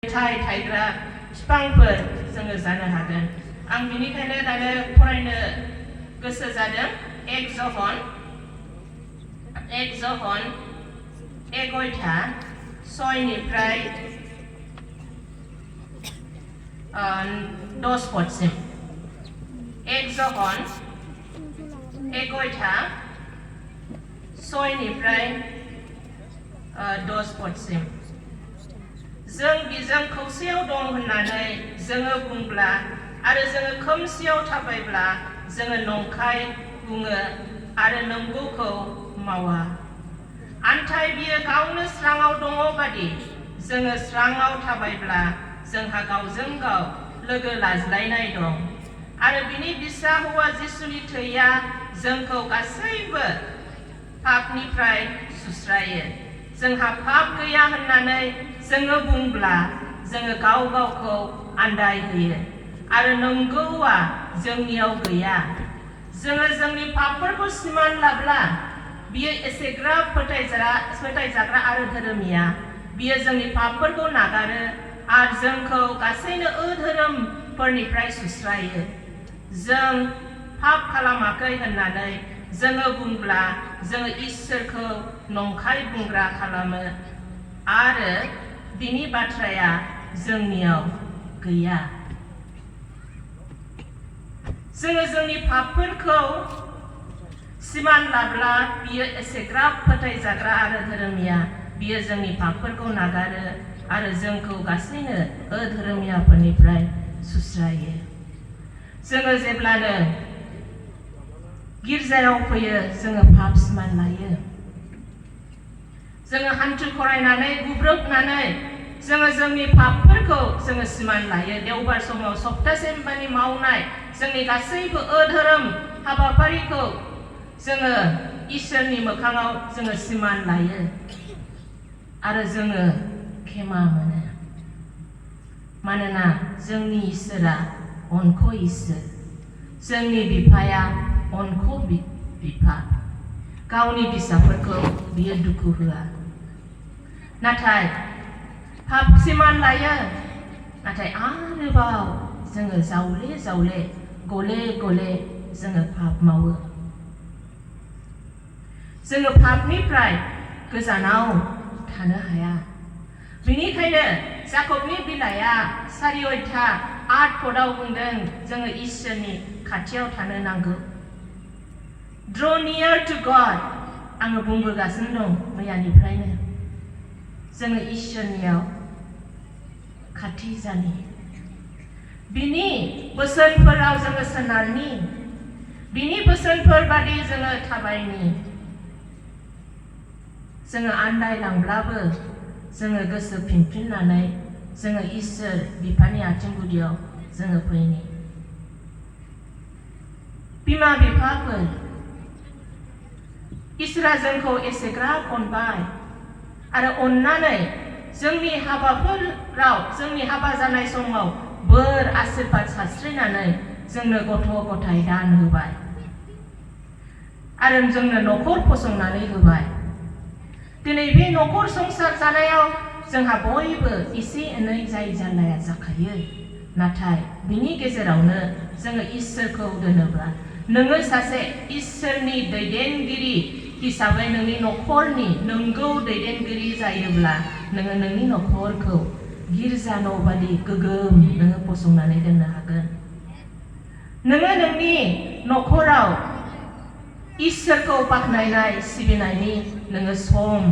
थायग्रा बिफांफोर जोङो जानो हागोन। आं बिनिखायनो दानो फरायनो गोसो जादों एक जहन 11 6निफ्राय 10 पदसिम। एक जहन 11 6निफ्राय 10 पदसिम। जों बिजों खौसेयाव दं होननानै जोङो बुंब्ला आरो जोङो खोमसियाव थाबायब्ला जोङो नंखाय बुङो आरो नंगौखौ मावा। आन्थाय बियो गावनो स्राङाव दङ बादि जोङो स्राङाव थाबायब्ला जोंहा गावजों गाव लोगो लाज्लायनाय दं आरो बिनि बिसा हौवा जिसुनि थैया जोंखौ गासैबो पापनिफ्राय सुस्रायो। जोंहा पाप गैया होननानै जोङो बुंब्ला जोङो गाव गावखौ आन्दाय होयो आरो नंगौआ जोंनियाव गैया। जोङो जोंनि पापफोरखौ सिमान लाब्ला बियो एसेग्राब फोथायजाग्रा आरो धोरोमिया। बियो जोंनि पापफोरखौ नागारो आरो जोंखौ गासैनो अधोरोमफोरनिफ्राय सुस्रायो। जों पाप खालामाखै होननानै जोङो बुंब्ला जोङो इसोरखौ नंखाय बुंग्रा खालामो आरो बिनि बाथ्राया जोंनियाव गैया। जोङो जोंनि पापफोरखौ सिमान लाब्ला बियो एसेग्राब फोथायजाग्रा आरो धोरोमिया। बियो जोंनि पापफोरखौ नागारो आरो जोंखौ गासैनो अधोरोमियाफोरनिफ्राय सुस्रायो। जोङो जेब्लानो गिर्जायाव फैयो जोङो पाप सिमान लायो। जोङो हान्थु खरायनानै गुब्रुबनानै जोङो जोंनि पापफोरखौ जोङो सिमान लायो। देवबार समाव सप्तासेमानि मावनाय जोंनि गासैबो अधोरोम हाबाफारिखौ जोङो इसोरनि मोखाङाव जोङो सिमान लायो आरो जोङो खेमा मोनो। मानोना जोंनि इसोरा अनख' इसोर, जोंनि बिफाया अनख' बिफा। गावनि फिसाफोरखौ बियो दुखु होआ। नाथाय पाप सिमान लायो, नाथाय आरोबाव जोङो जावले जावले गले गले जोङो पाप मावो। जोङो पापनिफ्राय गोजानाव थानो हाया। बेनिखायनो जाकबनि बिलाइया 4:8 पदआव बुंदों जोङो इसोरनि खाथियाव थानो नांगौ। Draw near to God। आङो बुंबोगासिनो दं मैयानिफ्रायनो। जोङो इसोरनियाव खाथि जानि। बिनि बोसोनफोराव जोङो सोनारनि। बिनि बोसोनफोर बादि जोङो थाबायनि। जोङो आन्दायलांब्लाबो जोङो गोसो फिनफिननानै जोङो इसोर बिफानि आथिं गुदियाव जोङो फैनि। बिमा बिफाफोर, इसोरा जोंखौ एसेग्राब अनबाय आरो अननानै जोंनि हाबाफोराव जोंनि हाबा जानाय समाव बोर आशीर्बाद सारस्रिनानै जोंनो गथ' गथाय दान होबाय आरो जोंनो न'खर फसंनानै होबाय। दिनै बे न'खर संसार जानायाव जोंहा बयबो एसे एनै जाय जारलाया जाखायो। नाथाय बिनि गेजेरावनो जोङो इसोरखौ दोनोब्ला नोङो सासे इसोरनि दैदेनगिरि हिसाबै नोंनि न'खरनि नंगौ दैदेनगिरि जायोब्ला नोङो नोंनि न'खरखौ गिर्जा न' बादि गोगोम नोङो फसंनानै दोननो हागोन। नोङो नोंनि न'खराव इसोरखौ बाख्नायनाय सिबिनायनि नोङो सम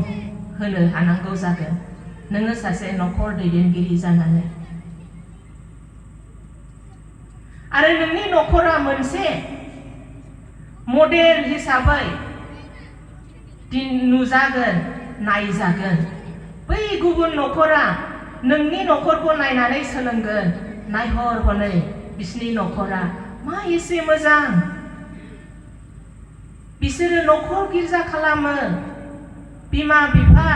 होनो हानांगौ जागोन। नोङो सासे न'खर दैदेनगिरि जानानै आरो नोंनि न'खरा मोनसे मडेल हिसाबै नुजागोन, नायजागोन। बै गुबुन न'खरा नोंनि न'खरखौ नायनानै सोलोंगोन। नायहर हनै बिसिनि न'खरा मा एसे मोजां। बिसोरो न'खर गिर्जा खालामो। बिमा बिफा,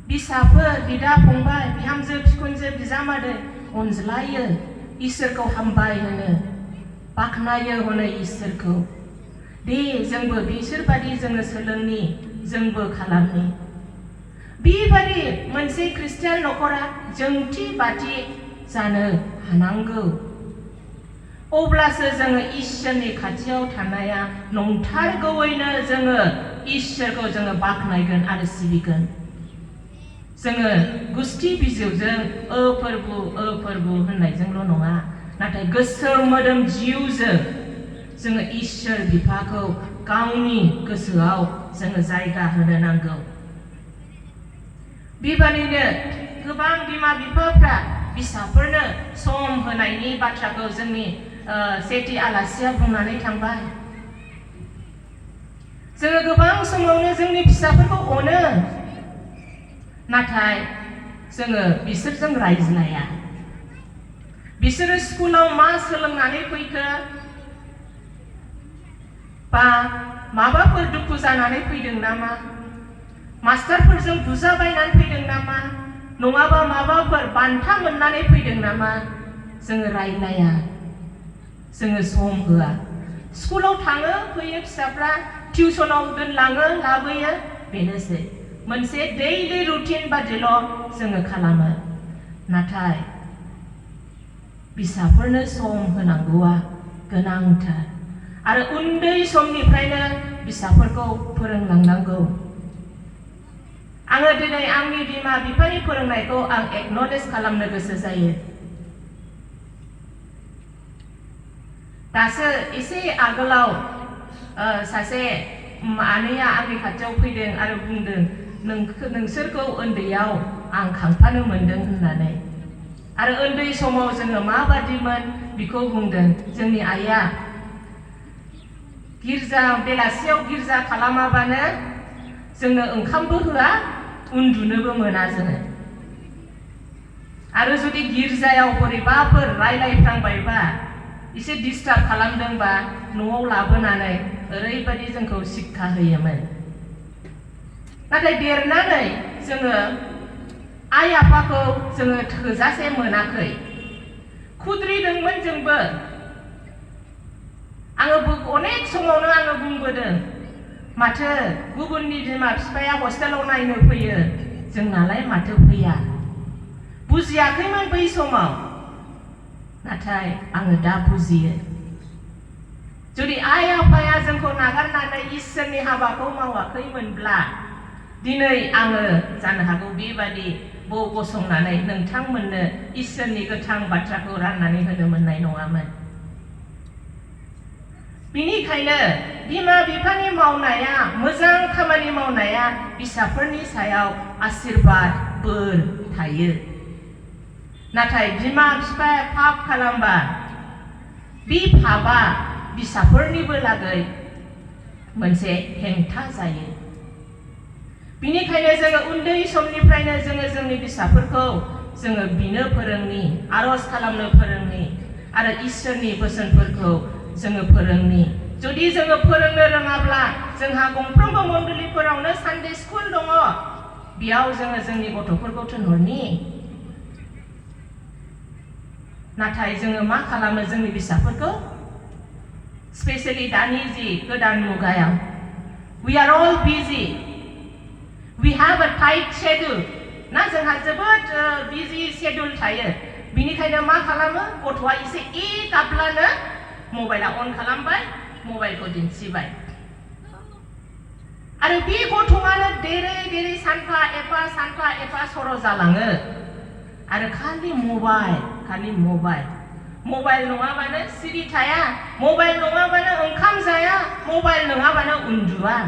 बिसाफोर, बिदा फंबाय, बिहामजो बिखुनजो बिजामादै अनज्लायो। इसोरखौ हामबाय होनो, बाख्नायो हनै इसोरखौ। दे जोंबो बिसोरबादि जोङो सोलोंनि, जोंबो खालामनि। बेबादि मोनसे ख्रिस्टियान नखरा जोंथि बाथि जानो हानांगौ अब्लासो जोङो इसोरनि खाथियाव थानाया नंथारगौयैनो जोङो इसोरखौ जोङो बाख्नायगोन आरो सिबिगोन जोङो गुस्थि बिजौजों फोरबु होननायजोंल' नङा नाथाय गोसो मोदोम जिउजों जोङो इसोर बिफाखौ गावनि गोसोआव जोङो जायगा होनो नांगौ बेबादिनो गोबां बिमा बिफाफ्रा फिसाफोरनो सम होनायनि बाथ्राखौ जोंनि सेथि आलासिया बुंनानै थांबाय जोङो गोबां समावनो जोंनि फिसाफोरखौ अनो नाथाय जोङो बिसोरजों रायज्लाया बिसोरो स्कुलाव मा सोलोंनानै फैखो बा माबाफोर दुखु जानानै फैदों नामा मास्टारफोरजों बुजाबायनानै फैदों नामा नङाबा माबाफोर बान्था मोननानै फैदों नामा जोङो रायलाया जोङो सम होआ स्कुलाव थाङो फैयो फिसाफ्रा टिउसनाव दोनलाङो लाबोयो बेनोसै मोनसे दैलि रुटिन बादिल' जोङो खालामो नाथाय फिसाफोरनो सम होनांगौआ गोनांथार आरो उन्दै समनिफ्रायनो फिसाफोरखौ फोरोंलांनांगौ आङो दिनै आंनि बिमा बिफानि फोरोंनायखौ आं एक्नलेज खालामनो गोसो जायो दासो एसे आगोलाव सासे आनैया आंनि खाथियाव फैदों आरो बुंदों नोंसोरखौ उन्दैयाव आं खांफानो मोनदों होननानै आरो उन्दै समाव जोङो माबादिमोन बेखौ बुंदों जोंनि आइया गिर्जा बेलासियाव गिर्जा खालामाबानो जोंनो ओंखामबो होआ उन्दुनोबो मोना जोङो आरो जुदि गिर्जायाव बोरैबाफोर रायलायफ्लांबायबा एसे डिस्टार्ब खालामदोंबा न'आव लाबोनानै ओरैबायदि जोंखौ शिक्षा होयोमोन नाथाय देरनानै जोङो आइ आफाखौ जोङो थोजासे मोनाखै खुद्रिदोंमोन जोंबो आङो अनेक समावनो आङो बुंबोदों माथो गुबुननि बिमा बिफाया हस्टेलाव नायनो फैयो जोंनालाय माथो फैया बुजियाखैमोन बै समाव नाथाय आङो दा बुजियो जुदि आइ आफाया जोंखौ नागारनानै इसोरनि हाबाखौ मावाखैमोनब्ला दिनै आङो जानो हागौ बेबादि गसंनानै नोंथांमोननो इसोरनि गोथां बाथ्राखौ राननानै होनो मोननाय नङामोन बिनिखायनो बिमा बिफानि मावनाया मोजां खामानि मावनाया फिसाफोरनि सायाव आशीर्बाद बोर थायो नाथाय बिमा बिफाया पाप खालामबा बे पापा फिसाफोरनिबो लागै मोनसे हेंथा जायो बिनिखायनो जोङो उन्दै समनिफ्रायनो जोङो जोंनि फिसाफोरखौ जोङो बिनो फोरोंनि आरज खालामनो फोरोंनि आरो इसोरनि बोसोनफोरखौ जोङो फोरोंनि जुदि जोङो फोरोंनो रोङाब्ला जोंहा गंफ्रोमबो मण्डलीफोरावनो सानडे स्कुल दङ बेयाव जोङो जोंनि गथ'फोरखौ थिनहरनि नाथाय जोङो मा खालामो जोंनि फिसाफोरखौ स्पेशली दानि जि गोदान मुगायाव we are all busy we have a tight schedule ना जोंहा जोबोद बिजि शेड्यूल थायो बिनिखायनो मा खालामो गथ'आ एसे गाब्लानो मबाइला अन खालामबाय मबाइलखौ दिन्थिबाय आरो बे गथ'आनो देरै देरै सानफा एफा सर' जालाङो आरो खालि मबाइल नङाबानो सिरि थाया मबाइल नङाबानो ओंखाम जाया मबाइल नङाबानो उन्दुआ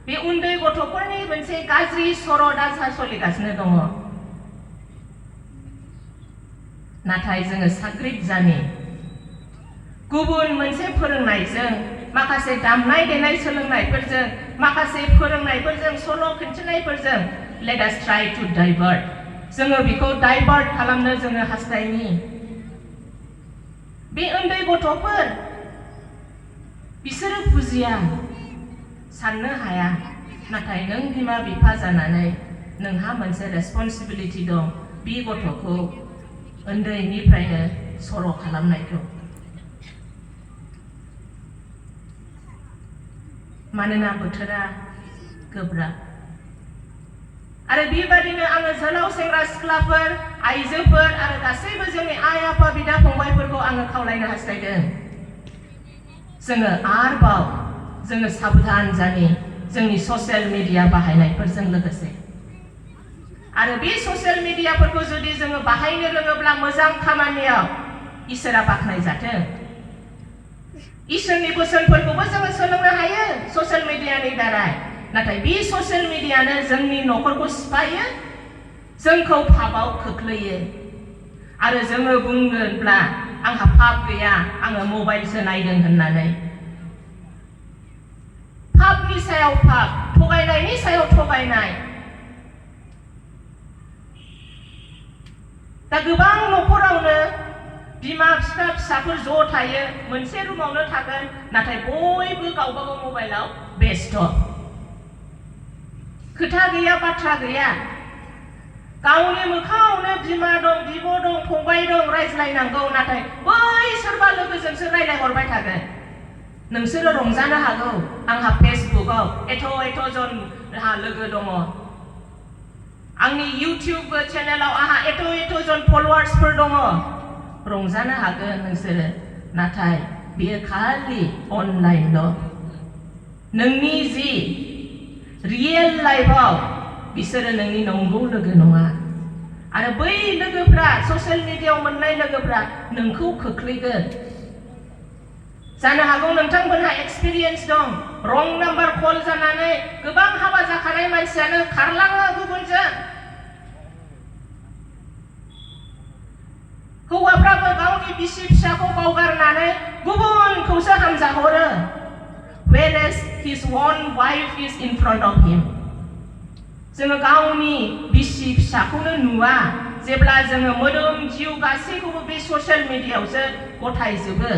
बे उन्दै गथ'फोरनि मोनसे गाज्रि सर' दा सोलिगासिनो दङ नाथाय जोङो साग्रिद जानि गुबुन मोनसे फोरोंनायजों माखासे दामनाय देनाय सोलोंनायफोरजों माखासे फोरोंनायफोरजों सल' खिन्थिनायफोरजों let us try to divert जोङो बेखौ डाइभार्ट खालामनो जोङो हास्थायनि बे उन्दै गथ'फोर बिसोरो बुजिया साननो हाया नाथाय नों बिमा बिफा जानानै नोंहा मोनसे रेसपन्सिबिलिटि दं बे गथ'खौ उन्दैनिफ्रायनो सर' खालामनायखौ मानोना बोथोरा गोब्राब आरो बेबादिनो आङो जोलाव सेंग्रा सिख्लाफोर आइजोफोर आरो गासैबो जोंनि आइ आफा बिदा फंबायफोरखौ आङो खावलायनो हास्थायदों जोङो आरोबाव जोङो साबधान जानि जोंनि ससियेल मिडिया बाहायनायफोरजों लोगोसे आरो बे ससियेल मिडियाफोरखौ जुदि जोङो बाहायनो रोङोब्ला मोजां खामानियाव इसोरा बाख्नाय जाथों इसोरनि बोसोनफोरखौबो जोङो सोलोंनो हायो ससियेल मिडियानि दारै नाथाय बे ससियेल मिडियानो जोंनि न'खरखौ सिफायो जोंखौ पापआव खोख्लैयो आरो जोङो बुंगोनब्ला आंहा पाप गैया आङो मबाइलसो नायदों होननानै पापनि सायाव पाप थगायनायनि सायाव थगायनाय दा गोबां न'खरावनो बिमा बिफा फिसाफोर ज' थायो मोनसे रुमावनो थागोन नाथाय बयबो गावबा गाव मबाइलाव बेस्थ खोथा गैया बाथ्रा गैया गावनि मोखाङावनो बिमा दं बिब' दं फंबाय दं रायज्लायनांगौ नाथाय बै सोरबा लोगोजोंसो रायज्लायहरबाय थागोन नोंसोरो रंजानो हागौ आंहा फेसबुकआव एथ' जन आंहा लोगो दङ आंनि इउटिउब चेनेलाव आंहा एथ' जन फलोवार्सफोर दङ रंजानो हागोन नोंसोरो नाथाय बेयो खालि अनलाइनल' नोंनि जि रियेल लाइफआव बिसोरो नोंनि नंगौ लोगो नङा आरो बै लोगोफ्रा ससियेल मिडियायाव मोननाय लोगोफ्रा नोंखौ खोख्लैगोन जानो हागौ नोंथांमोनहा एक्सपिरियेन्स दं रं नाम्बार कल जानानै गोबां हाबा जाखानाय मानसियानो खारलाङो गुबुनजों हौवाफ्राबो गावनि बिसि फिसाखौ बावगारनानै गुबुनखौसो हामजाहरो whereas his own wife is in front of him जोङो गावनि बिसि फिसाखौनो नुवा जेब्ला जोङो मोदोम जिउ गासैखौबो बे ससियेल मिडियायावसो गथायजोबो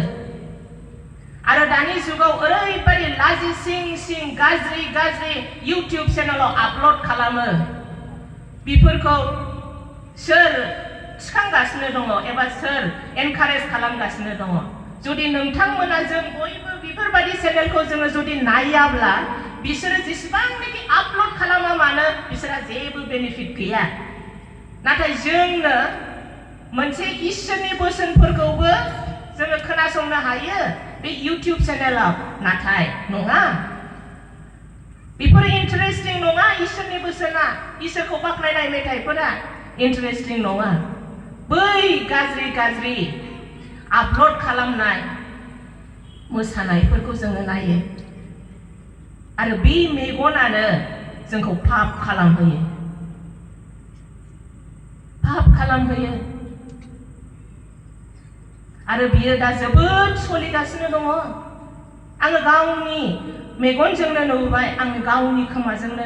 आरो दानि जुगाव ओरैबायदि लाजि सिं गाज्रि इउटिउब चेनेलाव आपल'ड खालामो बेफोरखौ सोर थिखांगासिनो दङ एबा सोर एनकारेज खालामगासिनो दङ जुदि नोंथांमोना जों बयबो बेफोरबायदि चेनेलखौ जोङो जुदि नायाब्ला बिसोरो जेसेबांनाखि आपल'ड खालामा मानो बिसोरहा जेबो बेनिफिट गैया नाथाय जोंनो मोनसे इसोरनि बोसोनफोरखौबो जोङो खोनासंनो हायो बे इउटिउब चेनेलाव नाथाय नङा बेफोर इन्टारेस्टिं नङा इसोरनि बोसोना इसोरखौ बाख्नायनाय मेथाइफोरा इन्टारेस्टिं नङा बै गाज्रि आपल'ड खालामनाय मोसानायफोरखौ जोङो नायो आरो बे मेगनानो जोंखौ पाप खालामहोयो आरो बियो दा जोबोद सोलिगासिनो दङ आङो गावनि मेगनजोंनो नुबाय आङो गावनि खोमाजोंनो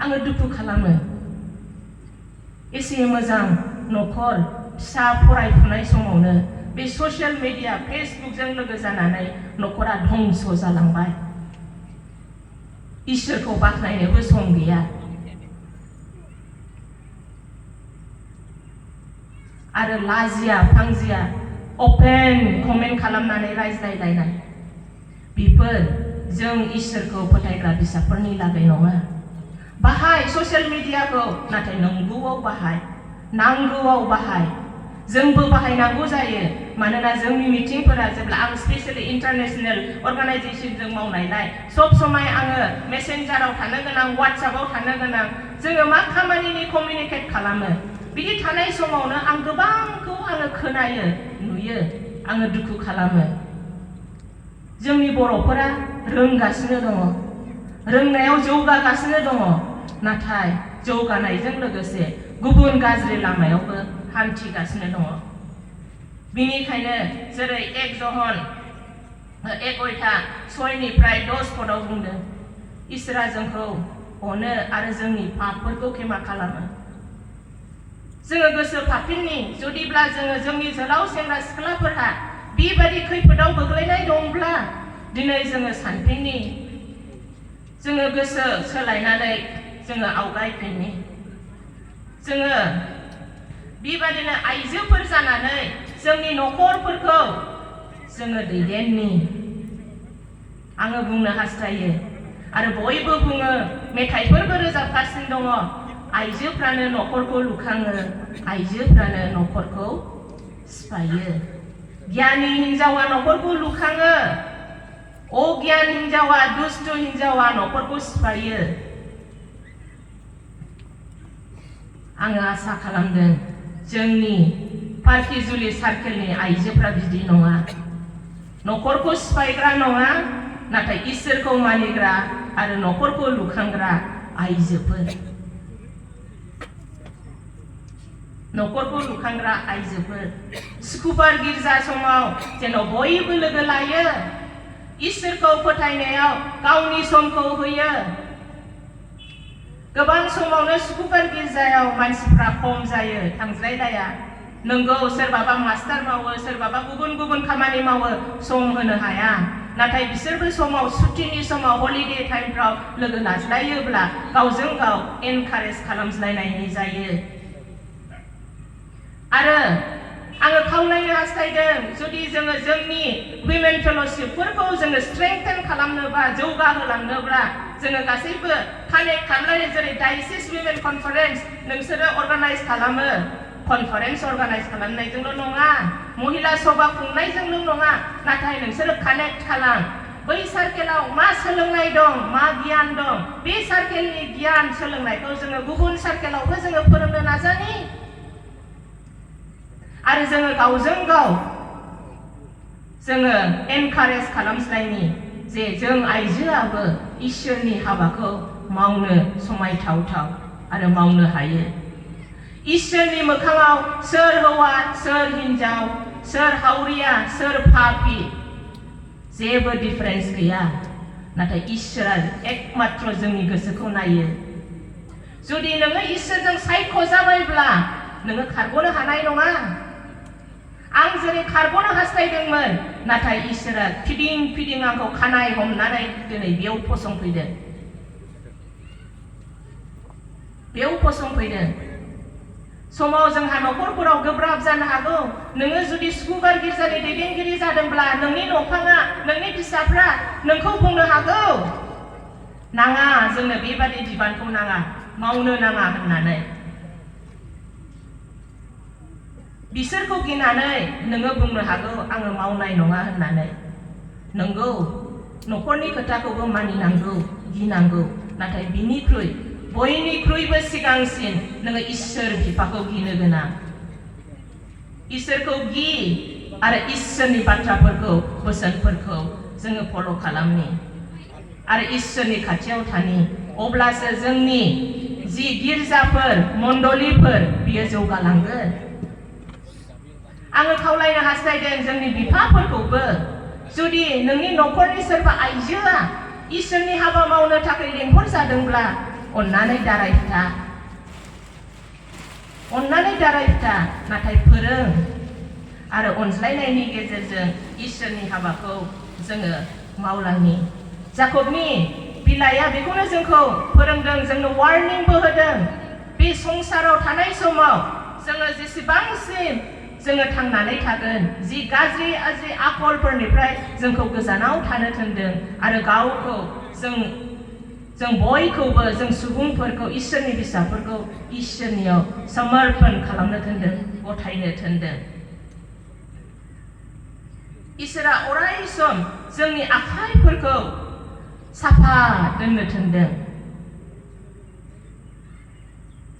आङो दुखु खालामो एसे मोजां न'खर फिसा फरायफुनाय समावनो बे ससियेल मिडिया फेसबुकजों लोगो जानानै न'खरा धंस जालांबाय इसोरखौ बाख्नायनोबो सम गैया आरो लाजिया फांजिया अपेन कमेन्ट खालामनानै रायज्लायलायनाय बेफोर जों इसोरखौ फोथायग्रा बिजाबफोरनि लागै नङा बाहाय ससियेल मिडियाखौ नाथाय नांगौआव बाहाय जोंबो बाहायनांगौ जायो मानोना जोंनि मिटिंफोरा जेब्ला आं स्पेशली इन्टारनेशनेल अर्गानाइजेशनजों मावनायलाय सब समय आङो मेसेन्जाराव थानो गोनां वाट्सएपआव थानो गोनां जोङो मा खामानिनि कमिउनिकेट खालामो बिदि थानाय समावनो आं गोबांखौ आङो खोनायो नुयो आङो दुखु खालामो जोंनि बर'फोरा रोंगासिनो दङ रोंनायाव जौगागासिनो दङ नाथाय जौगानायजों लोगोसे गुबुन गाज्रि लामायावबो हान्थिगासिनो दङ बिनिखायनो जेरै 1 जन 1 अयथा 6निफ्राय 10 पदआव बुंदों इसोरा जोंखौ अनो आरो जोंनि पापफोरखौ क्षमा खालामो जोङो गोसो फाफिननि जुदिब्ला जोङो जोंनि जोलाव सेंग्रा सिख्लाफोरहा बेबायदि खैफोदाव गोग्लैनाय दंब्ला दिनै जोङो सानफिननि जोङो गोसो सोलायनानै जोङो आवगायफिननि जोङो बेबादिनो आइजोफोर जानानै जोंनि न'खरफोरखौ जोङो दैदेननि आङो बुंनो हास्थायो आरो बयबो बुङो मेथाइफोरबो रोजाबगासिनो दङ आइजोफ्रानो न'खरखौ लुखाङो आइजोफ्रानो न'खरखौ सिफायो गियानि हिनजावा न'खरखौ लुखाङो अगियान हिनजावा दुष्ट हिनजावा न'खरखौ सिफायो आङो आसा खालामदों जोंनि पार्किजुलि सार्केलनि आइजोफ्रा बिदि नङा न'खरखौ सिफायग्रा नङा नाथाय इसोरखौ मानिग्रा आरो न'खरखौ लुखांग्रा आइजोफोर न'खरखौ लुखांग्रा आइजोफोर सुकुबार गिर्जा समाव जेन' बयबो लोगो लायो इसोरखौ फोथायनायाव गावनि समखौ होयो गोबां समावनो सुकुबार गिर्जायाव मानसिफ्रा खम जायो थांज्लायलाया नंगौ सोरबाबा मास्टार मावो सोरबाबा गुबुन गुबुन खामानि मावो सम होनो हाया नाथाय बिसोरबो समाव सुटिनि समाव हलिडे टाइमफ्राव लोगो लाज्लायोब्ला गावजों गाव एनकारेज खालामज्लायनाय जायो आरो आङो खावलायनो हास्थायदों जुदि जोङो जोंनि उइमेन फेल'शिपफोरखौ जोङो स्ट्रेंथेन खालामनोबा जौगाहोलांनोब्ला जोङो गासैबो कानेक्ट खालामलायनो जेरै डायसिस उइमेन कनफारेन्स नोंसोरो अर्गानाइज खालामो कनफारेन्स अर्गानाइज खालामनायजोंल' नङा महिला सभा खुंनायजोंल' नङा नाथाय नोंसोरो कानेक्ट खालाम बै सार्केलाव मा सोलोंनाय दं मा गियान दं बे सार्केलनि गियान सोलोंनायखौ जोङो गुबुन सार्केलावबो जोङो फोरोंनो नाजानि आरो जोङो गावजों गाव जोङो एनकारेज खालामज्लायनि जे जों आइजोआबो इसोरनि हाबाखौ मावनो समायथावथाव आरो मावनो हायो इसोरनि मोखाङाव सोर हौवा सोर हिनजाव सोर हावरिया सोर पापि जेबो डिफारेन्स गैया नाथाय इसोरा एकमात्र जोंनि गोसोखौ नायो जुदि नोङो इसोरजों सायख' जाबायब्ला नोङो खारग'नो हानाय नङा आं जेरै खारग'नो हास्थायदोंमोन नाथाय इसोरा फिदिं फिदिं आंखौ खानाय हमनानै दिनै बेयाव फसंफैदों समाव जोंहा न'खरफोराव गोब्राब जानो हागौ नोङो जुदि सुकुबार गिर्जानि दैदेनगिरि जादोंब्ला नोंनि न'खङा नोंनि फिसाफ्रा नोंखौ बुंनो हागौ नाङा जोंनो बेबादि बिबानखौ नाङा मावनो नाङा होननानै बिसोरखौ गिनानै नोङो बुंनो हागौ आङो मावनाय नङा होननानै नंगौ न'खरनि खोथाखौबो मानिनांगौ गिनांगौ नाथाय बिनिख्रुइ बयनिख्रुइबो सिगांसिन नोङो इसोर बिफाखौ गिनो गोनां इसोरखौ गि आरो इसोरनि बाथ्राफोरखौ बोसोनफोरखौ जोङो फल' खालामनि आरो इसोरनि खाथियाव थानि अब्लासो जोंनि जि गिर्जाफोर मण्डलिफोर बियो जौगालांगोन आङो खावलायनो हास्थायदों जोंनि बिफाफोरखौबो जुदि नोंनि न'खरनि सोरबा आइजोआ इसोरनि हाबा मावनो थाखाय लेंहर जादोंब्ला अन्नानै दारायफिथा नाथाय फोरों आरो अनज्लायनायनि गेजेरजों इसोरनि हाबाखौ जोङो मावलांनि जाकबनि बिलाइया बेखौनो जोंखौ फोरोंदों जोंनो वार्निंबो होदों बे संसाराव थानाय समाव जोङो जेसेबांसिम जोङो थांनानै थागोन जि गाज्रि आखलफोरनिफ्राय जोंखौ गोजानाव थानो थिनदों आरो गावखौ जों बयखौबो जों सुबुंफोरखौ इसोरनि फिसाफोरखौ इसोरनियाव समर्पण खालामनो थिनदों गथायनो थिनदों इसोरा अराय सम जोंनि आखाइफोरखौ साफा दोननो थिनदों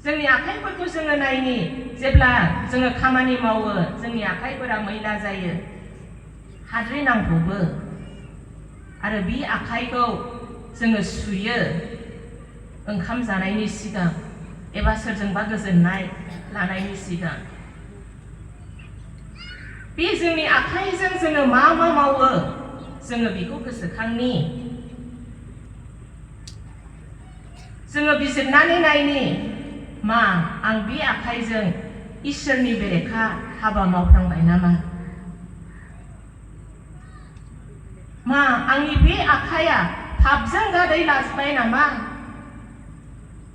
जोंनि आखाइफोरखौ जोङो नायनि जेब्ला जोङो खामानि मावो जोंनि आखाइफोरा मैला जायो हाद्रि नांगौबो आरो बे आखाइखौ जोङो सुयो ओंखाम जानायनि सिगां एबा सोरजोंबा गोजोननाय लानायनि सिगां बे जोंनि आखाइजों जोङो मा मावो जोङो बेखौ गोसोखांनि जोङो बिजिरनानै नायनि मा आं बे आखाइजों इसोरनि बेरेखा हाबा मावफ्लांबाय नामा मा आंनि बे आखाइया पापजों गादै लाजोबबाय नामा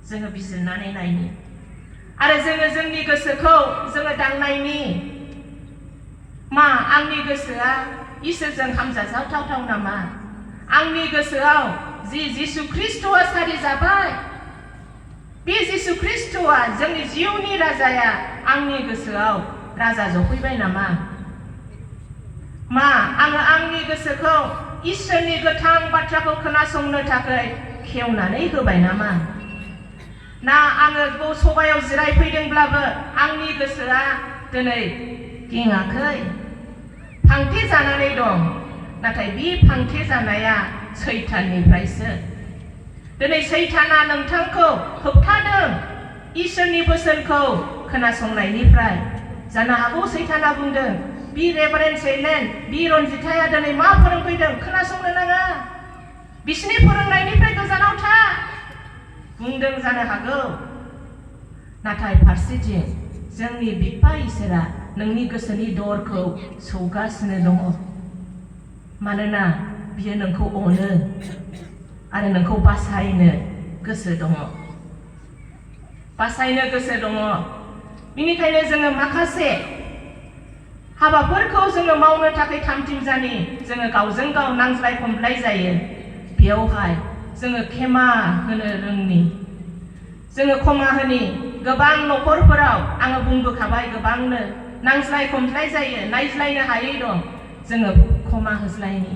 जोङो बिजिरनानै नायनि आरो जोङो जोंनि गोसोखौ जोङो दांनायनि मा आंनि गोसोआ इसोरजों हामजाजाथावथाव नामा आंनि गोसोआव जि जिसु ख्रिस्ट'आ सारि जाबाय बे जिसु ख्रिस्ट'आ जोंनि जिउनि राजाया आंनि गोसोआव राजा जफैबाय नामा? मा आङो आंनि गोसोखौ इसोरनि गोथां बाथ्राखौ खोनासंनो थाखाय खेवनानै होबाय नामा? ना आङो सभायाव जिरायफैदोंब्लाबो आंनि गोसोआ दिनै गेङाखै, फांथे जानानै दं। नाथाय बे फांथे जानाया सैताननिफ्रायसो। दिनै सैताना नोंथांखौ होबथादों इसोरनि बोसोनखौ खोनासंनायनिफ्राय। जानो हागौ सैताना बुंदों, बि रेभारेन्ड सेलेन, बि रन्जिताया दिनै मा फोरोंफैदों खोनासंनो नाङा, बिसिनि फोरोंनायनिफ्राय गोजानाव था बुंदों जानो हागौ। नाथाय फारसेथिं जोंनि बिफा इसोरा नोंनि गोसोनि दरखौ सौगासिनो दङ। मानोना बियो नोंखौ अनो आरो नोंखौ बासायनो गोसो दङ, बासायनो गोसो दङ। बेनिखायनो जोङो माखासे हाबाफोरखौ जोङो मावनो थाखाय थामथिमजानि जोङो गावजों गाव नांज्लाय खमज्लाय जायो। बेयावहाय जोङो खेमा होनो रोंनि, जोङो क्षमा होनि। गोबां न'खरफोराव आङो बुंबोखाबाय, गोबांनो नांज्लाय खमज्लाय जायो, नायज्लायनो हायै दं। जोङो क्षमा होज्लायनि।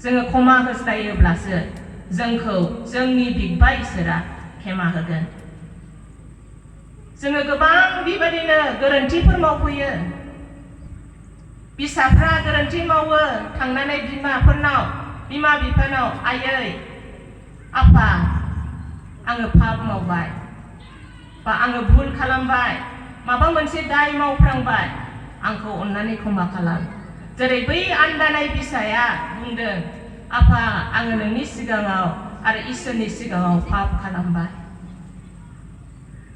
जोङो क्षमा होज्लायोब्लासो जोंखौ जोंनि बिफा इसोरा खेमा होगोन। जोङो गोबां बेबायदिनो गोरोन्थिफोर मावफैयो। फिसाफ्रा गोरोन्थि मावो, थांनानै बिमाफोरनाव, बिमा बिफानाव, आयै आफा आङो पाप मावबाय, बा आङो भुल खालामबाय, माबा मोनसे दाय मावफ्रांबाय, आंखौ अननानै क्षमा खालाम। जेरै बै आन्दानाय फिसाया बुंदों, आफा आङो नोंनि सिगाङाव आरो इसोरनि सिगाङाव पाप खालामबाय।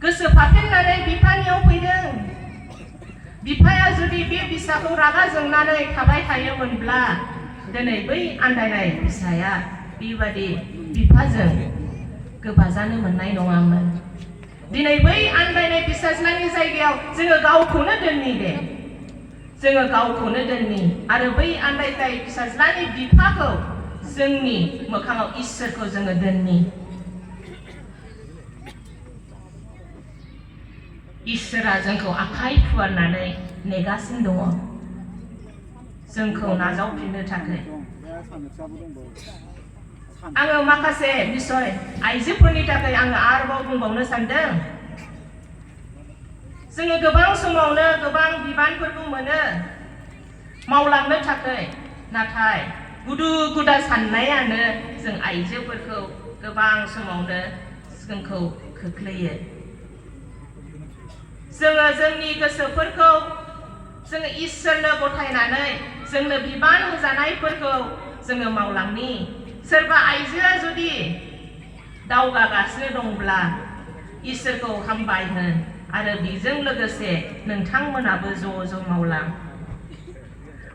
गोसो फाफेननानै बिफानियाव फैदों। बिफाया जुदि बे फिसाखौ रागा जोंनानै थाबाय थायोमोनब्ला दिनै बै आन्दायनाय फिसाया बेबादि बिफाजों गोबाजानो मोननाय नङामोन। दिनै बै आन्दायनाय फिसाज्लानि जायगायाव जोङो गावखौनो दोननि दे, जोङो गावखौनो दोननि आरो बै आन्दायनाय फिसाज्लानि बिफाखौ जोंनि मोखाङाव इसोरखौ जोङो दोननि। इसोरा जोंखौ आखाइ फुवारनानै नेगासिनो दङ जोंखौ नाजावफिननो थाखाय। आङो माखासे बिसय आइजोफोरनि थाखाय आङो आरोबाव बुंबावनो सानदों। जोङो गोबां समावनो गोबां बिबानफोरखौ मोनो मावलांनो थाखाय, नाथाय गुदु गुदा साननायानो जों आइजोफोरखौ गोबां समावनो जोंखौ खोख्लैयो। जोङो जोंनि गोसोफोरखौ जोङो इसोरनो गथायनानै जोंनो बिबान होजानायफोरखौ जोङो मावलांनि। सोरबा आइजोआ जुदि दावगागासिनो दंब्ला इसोरखौ हामबाय होन आरो बेजों लोगोसे नोंथांमोनाबो ज' ज' मावलां।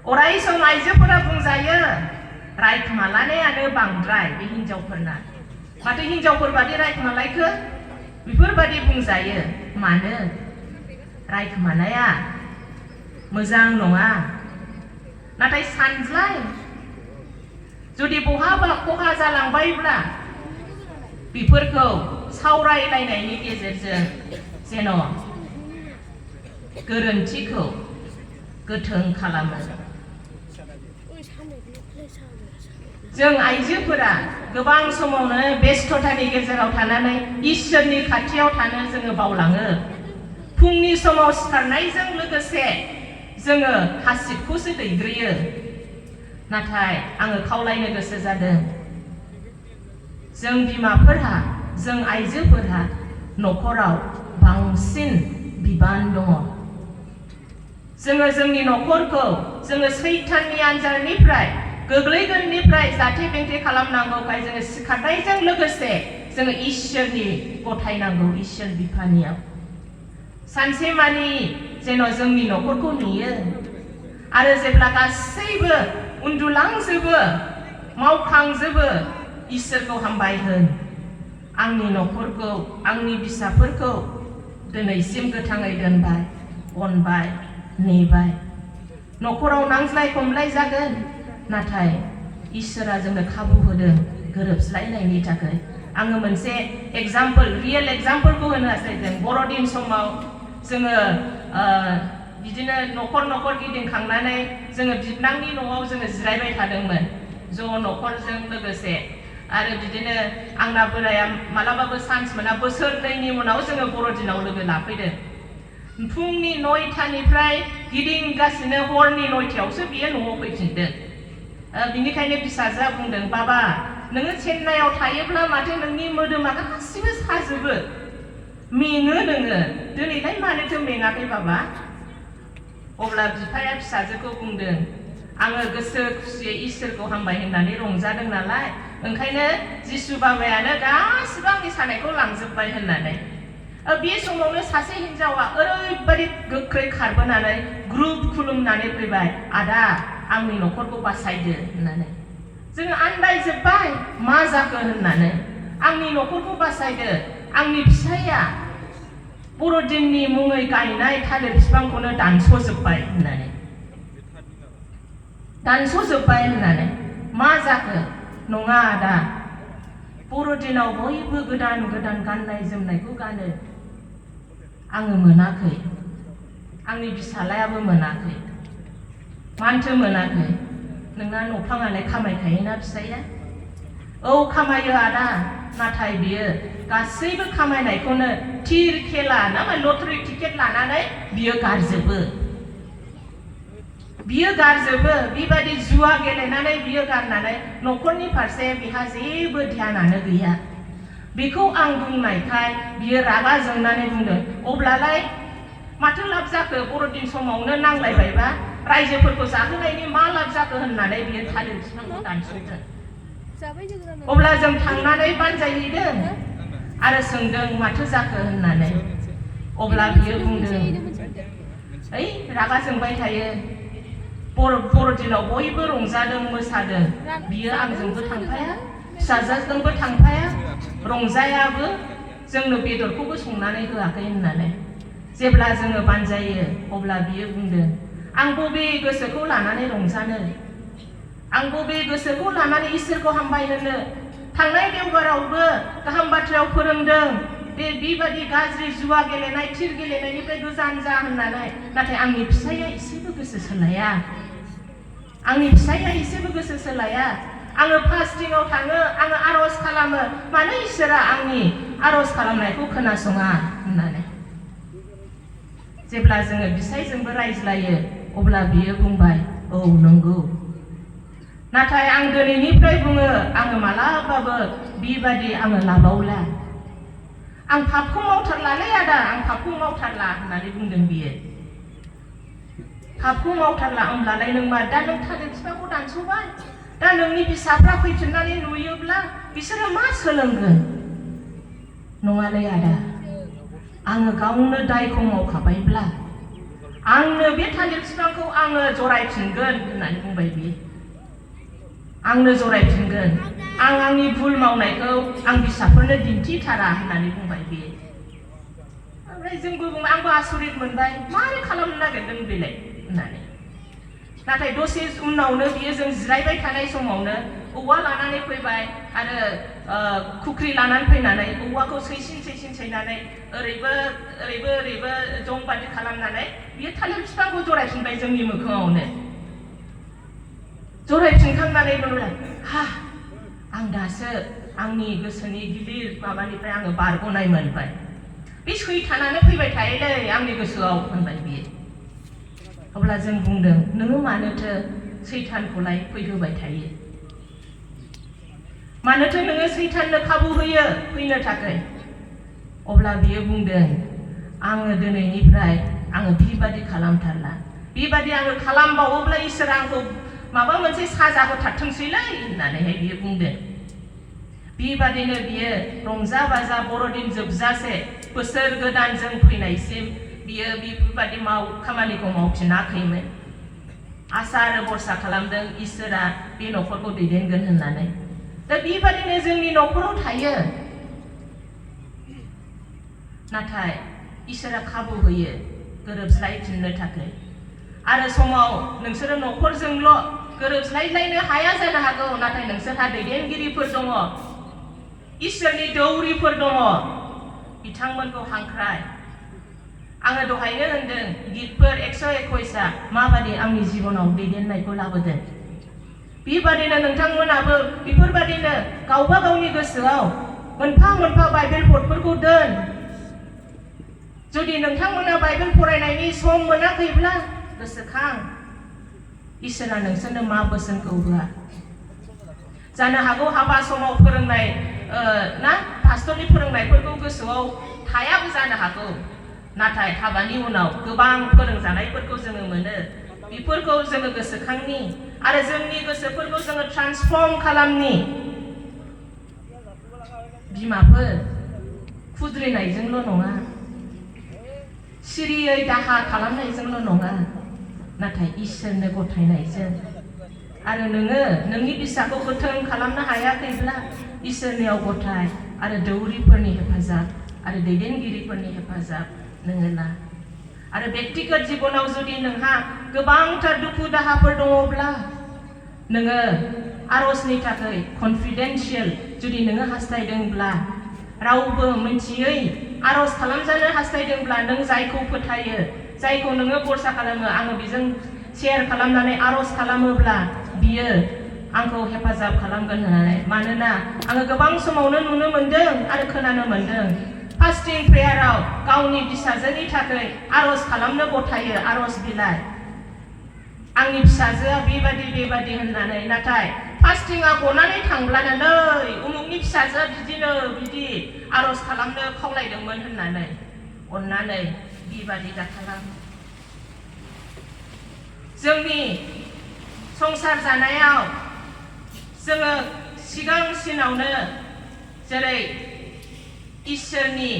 अराय सम आइजोफोरा बुंजायो रायखोमालानायानो बांद्राय बे हिनजावफोरना। माथो हिनजावफोर बादि रायखोमालायखो बेफोरबादि बुंजायो। मानो? रायखोमानाया मोजां नङा। नाथाय सानज्लाय जुदि बहाबा खहा जालांबायब्ला बेफोरखौ सावरायलायनायनि गेजेरजों जेन' गोरोन्थिखौ गोथों खालामो। जों आइजोफोरा गोबां समावनो बेस्थतानि गेजेराव थानानै इसोरनि खाथियाव थानो जोङो बावलाङो। फुंनि समाव सिखारनायजों लोगोसे जोङो हासिबखौसो दैग्रोयो। नाथाय आङो खावलायनो गोसो जादों, जों बिमाफोरहा, जों आइजोफोरहा न'खराव बांसिन बिबान दङ। जोङो जोंनि न'खरखौ जोङो सैताननि आन्जारनिफ्राय गोग्लैगोननिफ्राय जाथे बेंथे खालामनांगौखाय जोङो सिखारनायजों लोगोसे जोङो इसोरनि गथायनांगौ, इसोर बिफानियाव सानसेमानि जेन' जोंनि न'खरखौ नेयो। आरो जेब्ला गासैबो उन्दुलांजोबो मावखांजोबो इसोरखौ हामबाय होन, आंनि न'खरखौ आंनि फिसाफोरखौ दिनैसिम गोथाङै दोनबाय, अनबाय, नेबाय। न'खराव नांज्लाय खमलाय जागोन, नाथाय इसोरा जोंनो खाबु होदों गोरोबस्लायनायनि थाखाय। आङो मोनसे एग्जाम्पल रियेल एग्जाम्पलखौ होनो हास्थायदों बर'दिन समाव जोङो बिदिनो न'खर गिदिंखांनानै जोङो बिबनांनि न'आव जोङो जिरायबाय थादोंमोन ज' न'खरजों लोगोसे आरो बिदिनो आंना बोराया मालाबाबो चान्स मोना बोसोरनैनि उनाव जोङो बर'दिनाव लोगो लाफैदों फुंनि 9टानिफ्राय गिदिंगासिनो हरनि 9टायावसो बियो न'आव फैफिनदों बिनिखायनो फिसाजोआ बुंदों बाबा नोङो चेन्नाइआव थायोब्ला माथो नोंनि मोदोमा गासिबो साजोबो मेङो नोङो दिनैलाय मानोथो मेङाखै बाबा अब्ला बिफाया फिसाजोखौ बुंदों आङो गोसो खुसियै इसोरखौ हामबाय होननानै रंजादों नालाय ओंखायनो जिसु बाबायानो गासिबो आंनि सानायखौ लांजोबबाय होननानै बे समावनो सासे हिन्जावा ओरैबादि गोख्रै खारबोनानै ग्रुप खुलुमनानै फैबाय आदा आंनि न'खरखौ बासायदो होननानै जोङो आन्दायजोब्बाय मा जाखो होननानै आंनि न'खरखौ बासायदो आंनि फिसाया बर'दिननि मुङै गायनाय थालिर बिफांखौनो दानस'जोब्बाय होननानै मा जाखो नङा आदा बर'दिनाव बयबो गोदान गाननाय जोमनायखौ गानो आङो मोनाखै आंनि फिसालायाबो मोनाखै मानोथो मोनाखै नोंना न'फ्राङालाय खामायखायोना फिसाया औ खामायो आदा नाथाय बियो गासैबो खामायनायखौनो थिर खेला ना लटारि टिकेट लानानै बियो गारजोबो बेबायदि जुवा गेलेनानै बियो गारनानै न'खरनि फारसे बिहा जेबो ध्यानानो गैया बेखौ आं बुंनायखाय बियो रागा जोंनानै बुंदों अब्लालाय माथो लाब जाखो बर'दिन समावनो नांलायबायबा रायजोफोरखौ जाहोनायनि मा लाब जाखो होननानै बियो थालिर बिफांखौ दानस'दों अब्ला जों थांनानै बानजायहैदों आरो सोंदों माथो जाखो होननानै अब्ला बियो बुंदों ओइ रागा जोंबाय थायो बर'दिनाव बयबो रंजादों मोसादों बियो आंजोंबो थांफाया फिसाजोजोंबो थांफाया रंजायाबो जोंनो बेदरखौबो संनानै होआखै होननानै जेब्ला जोङो बानजायो अब्ला बियो बुंदों आं बबे गोसोखौ लानानै रंजानो आं बबे गोसोखौ लानानै इसोरखौ हामबाय होनो थांनाय देवबारावबो गाहाम बाथ्रायाव फोरोंदों बेबादि गाज्रि जुवा गेलेनाय थिर गेलेनायनिफ्राय गोजान जा होननानै नाथाय आंनि फिसाया एसेबो गोसो सोलाया आङो फास्टिंआव थाङो आङो आर'ज खालामो मानो इसोरा आंनि आर'ज खालामनायखौ खोनासङा होननानै जेब्ला जोङो बिसायजोंबो रायज्लायो अब्ला बियो बुंबाय औ नंगौ नाथाय आं दिनैनिफ्राय बुङो आङो मालाबाबो बेबादि आङो लाबावला आं पापखौ मावथारलालै आदा आं पापखौ मावथारला होननानै बुंदों बियो पापखौ मावथारला होमब्लालाय नों मा दा नों थालिर बिफांखौ दानस'बाय दा नोंनि फिसाफ्रा फैफिननानै नुयोब्ला बिसोरो मा सोलोंगोन नङालै आदा आङो गावनो दायखौ मावखाबायब्ला आंनो बे थालिर बिफांखौ आङो जरायफिनगोन होननानै बुंबाय बियो आंनो जरायफिनगोन आं आंनि भुल मावनायखौ आं फिसाफोरनो दिन्थिथारा होननानै बुंबाय बियो ओमफ्राय जोंबो बुङो आंबो आसरित मोनबाय मारै खालामनो नागिरदों बेलाय होननानै नाथाय दसे उनावनो बियो जों जिरायबाय थानाय समावनो औवा लानानै फैबाय आरो खुख्रि लानानै फैनानै औवाखौ सैसिन सैनानै ओरैबो जं बादि खालामनानै बियो थालिर बिफांखौ जरायफिनबाय जोंनि मोखाङावनो जरायफिनखांनानै बुंबाय हा आं दासो आंनि गोसोनि गिदिर माबानिफ्राय आङो बारग'नाय मोनबाय बे सैथानानो फैबाय थायोलै आंनि गोसोआव होनबाय बियो अब्ला जों बुंदों नोङो मानोथो सैथानखौलाय फैहोबाय थायो मानोथो नोङो सैथाननो खाबु होयो फैनो थाखाय अब्ला बियो बुंदों आङो दिनैनिफ्राय आङो बेबादि खालामथारला बेबादि आङो खालामबावोब्ला इसोरा आंखौ माबा मोनसे साजा होथारथोंसैलै होननानैहाय बियो बुंदों बेबादिनो बियो रंजा बाजा बर'दिन जोबजासे बोसोर गोदानजों फैनायसिम बियो बेफोरबादि खामानिखौ मावफिनाखैमोन आसा आरो भरसा खालामदों इसोरा बे न'खरखौ दैदेनगोन होननानै दा बेबादिनो जोंनि न'खराव थायो नाथाय इसोरा खाबु होयो गोरोबस्लायफिननो थाखाय आरो समाव नोंसोरो न'खरजोंल' गोरोबस्लायलायनो हाया जानो हागौ नाथाय नोंसोरहा दैदेनगिरिफोर दङ इसोरनि दौरिफोर दङ बिथांमोनखौ हांख्राय आङो दहायनो होनदों गितफोर 121आ माबादि आंनि जिबनाव दैदेननायखौ लाबोदों बेबादिनो नोंथांमोनाबो बेफोरबादिनो गावबा गावनि गोसोआव मोनफा मोनफा बाइबेल पदफोरखौ दोन जुदि नोंथांमोना बाइबेल फरायनायनि सम मोनाखैब्ला गोसोखां इसोरा नोंसोरनो मा बोसोनखौ होआ जानो हागौ हाबा समाव फोरोंनाय ना पास्टरनि फोरोंनायफोरखौ गोसोआव थायाबो जानो हागौ नाथाय हाबानि उनाव गोबां फोरोंजानायफोरखौ जोङो मोनो बेफोरखौ जोङो गोसोखांनि आरो जोंनि गोसोफोरखौ जोङो ट्रान्सफर्म खालामनि बिमाफोर खुद्रिनायजोंल' नङा सिरियै दाहा खालामनायजोंल' नङा नाथाय इसोरनो गथायनायजों आरो नोङो नोंनि फिसाखौ गोथों खालामनो हायाखैब्ला इसोरनियाव गथाय आरो दौरिफोरनि हेफाजाब आरो दैदेनगिरिफोरनि हेफाजाब नोङो ला आरो बेक्तिगत जिबनाव जुदि नोंहा गोबांथार दुखु दाहाफोर दङब्ला नोङो आरजनि थाखाय कनफिडेन्शियेल जुदि नोङो हास्थायदोंब्ला रावबो मिथियै आरज खालामजानो हास्थायदोंब्ला नों जायखौ फोथायो जायखौ नोङो भरसा खालामो आङो बेजों शेयार खालामनानै आरज खालामोब्ला बियो आंखौ हेफाजाब खालामगोन होननानै मानोना आङो गोबां समावनो नुनो मोनदों आरो खोनानो मोनदों फास्टिं प्रेयाराव गावनि फिसाजोनि थाखाय आरज खालामनो गथायो आरज बिलाइ आंनि फिसाजोआ बेबादि होननानै नाथाय फास्टिंआ गनानै थांब्लानो नै उमुकनि फिसाजोआ बिदि आरज खालामनो खावलायदोंमोन होननानै अननानै बेबादि दाखालाम जोंनि संसार जानायाव जोङो सिगांसिनावनो जेरै इसोरनि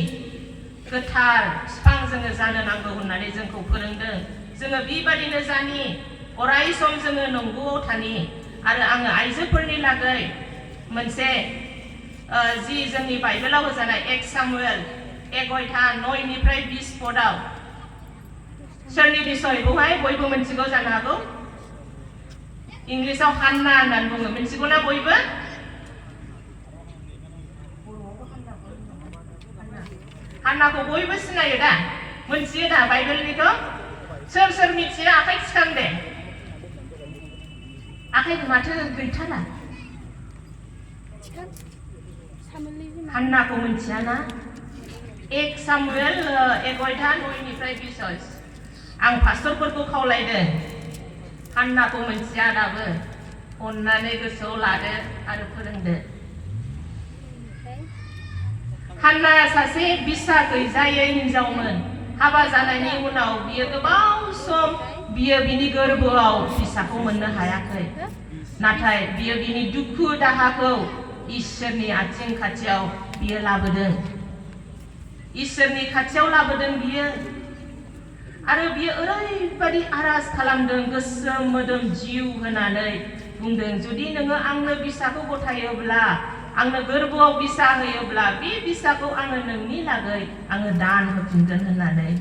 गोथार बिफां जोङो जानो नांगौ होननानै जोंखौ फोरोंदों जोङो बेबादिनो जानि अराय सम जोङो नंगौआव थानि आरो आङो आइजोफोरनि लागै मोनसे जि जोंनि बाइबेलाव होजानाय 1 सामुएल 9:20 पदआव सोरनि बिसय बेवहाय बयबो मिथिगौ जानो हागौ इंलिसाव हान्ना होननानै बुङो मिथिगौ ना बयबो हान्नाखौ बयबो सिनायो दा मिथियो दा बाइबेलनिखौ सोर मिथियो आखाइ थिखां दे आखाइ माथो गैथारा हान्नाखौ मिथिया ना 1 सामुएल 9:20 आं पास्टरफोरखौ खावलायदों हान्नाखौ मिथिया दाबो अननानै गोसोआव लादो आरो फोरोंदो हान्ना सासे बिसा गैजायै हिनजावमोन हाबा जानायनि उनाव बियो गोबाव सम बियो बिनि गोरबोआव फिसाखौ मोननो हायाखै नाथाय बियो बिनि दुखु दाहाखौ इसोरनि आथिं खाथियाव बियो लाबोदों इसोरनि खाथियाव लाबोदों बियो आरो बियो ओरैबादि आरज खालामदों गोसो मोदोम जिउ होनानै बुंदों जुदि नोङो आंनो बिसाखौ गथायोब्ला आंनो गोरबोआव बिसा होयोब्ला बे बिसाखौ आङो नोंनि लागै आङो दान होफिनगोन होननानै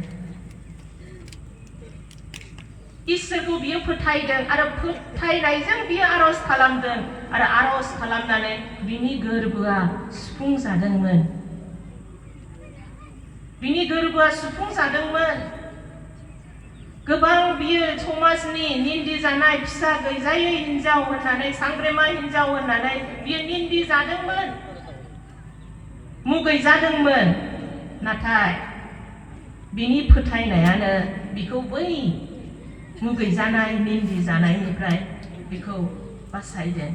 इसोरखौ बियो फोथायदों आरो फोथायनायजों बियो आरज खालामदों आरो आरज खालामनानै बिनि गोरबोआ सुफुंजादोंमोन बिनि गोरबोआ सुफुंजादोंमोन गोबां बियो समाजनि निन्दि जानाय फिसा गैजायै हिनजाव होननानै सांग्रेमा हिनजाव होननानै बियो निन्दि जादोंमोन मुगैजादोंमोन नाथाय बिनि फोथायनायानो बिखौ बै मुगैजानाय निन्दि जानायनिफ्राय बिखौ बासायदों